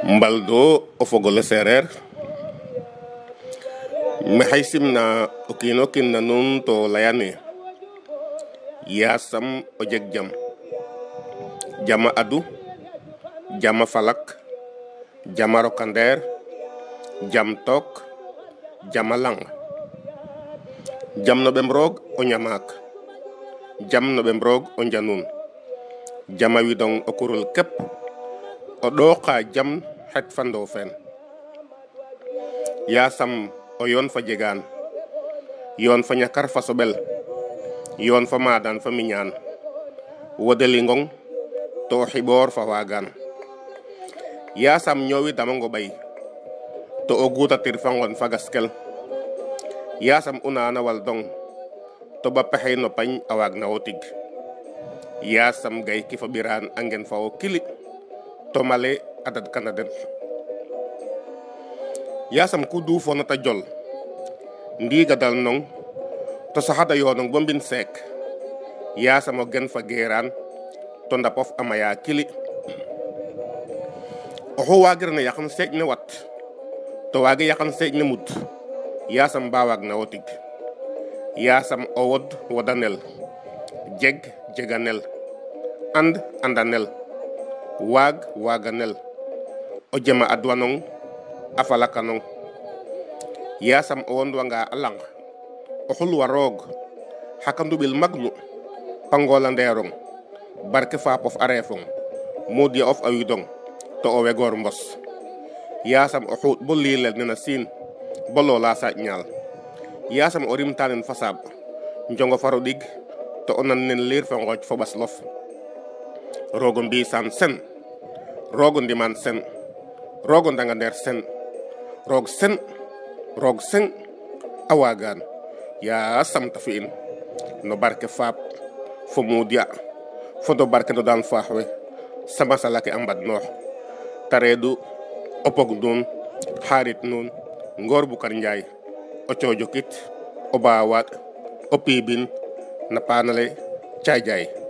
Mbaldo o fogole seereer maxey simna o kiino kiin na nuun to layane yaasam o jeg jam jama adu jama falak jama rokandeer jam took jama lang jam no ɓem roog o ñamaak jam no ɓem roog o njanuun jama widong o kurul keƥ o ɗooqa jam xet fa ndoofeen yaasam o yoon fa jegaan yoon fa ñakar fa soɓel yoon fa maadaan fa miñaan wodelingong to o xiɓoor fa waagaan yaasam ñoowi damango ɓay to o guutatir fa nqon fa gaskel yaasam u naana wal dong to ba pexey no pañ a waag na wo tig yaasam gayki fo ɓiraan a ngen fa wo kili to male a dadkana den yaasam ku duufoona ta jol ndiig a dal nong to saxad a yoonong bo mbin seek yaasam o gen fa geeraan to ndapof a maya kili oxu waagirna yaqan seeƴ ne wat to waage yaqan seeƴ ne mud yaasam ba waag na wo tig yaasam o wod wodanel jeg jeganel and andanel waag waaganel o jema adwanong a falakanong yaasam o wondwanga a lanq o xulwa roog xaka nduɓil magnu pangool a ndeerong barke faapof a reefong muud ya of a widong to o wegoor mbos yaasam o xuuɗ bo liilel nena siin bo loola saaƴ ñaal yaasam o rimta nen fasaaɓ njongo faro ɗig to o nan nen liir fo nqooc fo ɓaslof roogo mbiisaan sen roogo ndimaan sen roogo ndangandeer sen roog sen roog sen a waagaan yaasam ta fi'in no barke faap fo muud ya fo no barke no daan faax we sama sala ke a mbadnoox ta reeɗu o pog nuun xaarit nuun Ngor Boucar Ndiaye o coojokit o baawaaɗ o piibin na paanale Caajaay.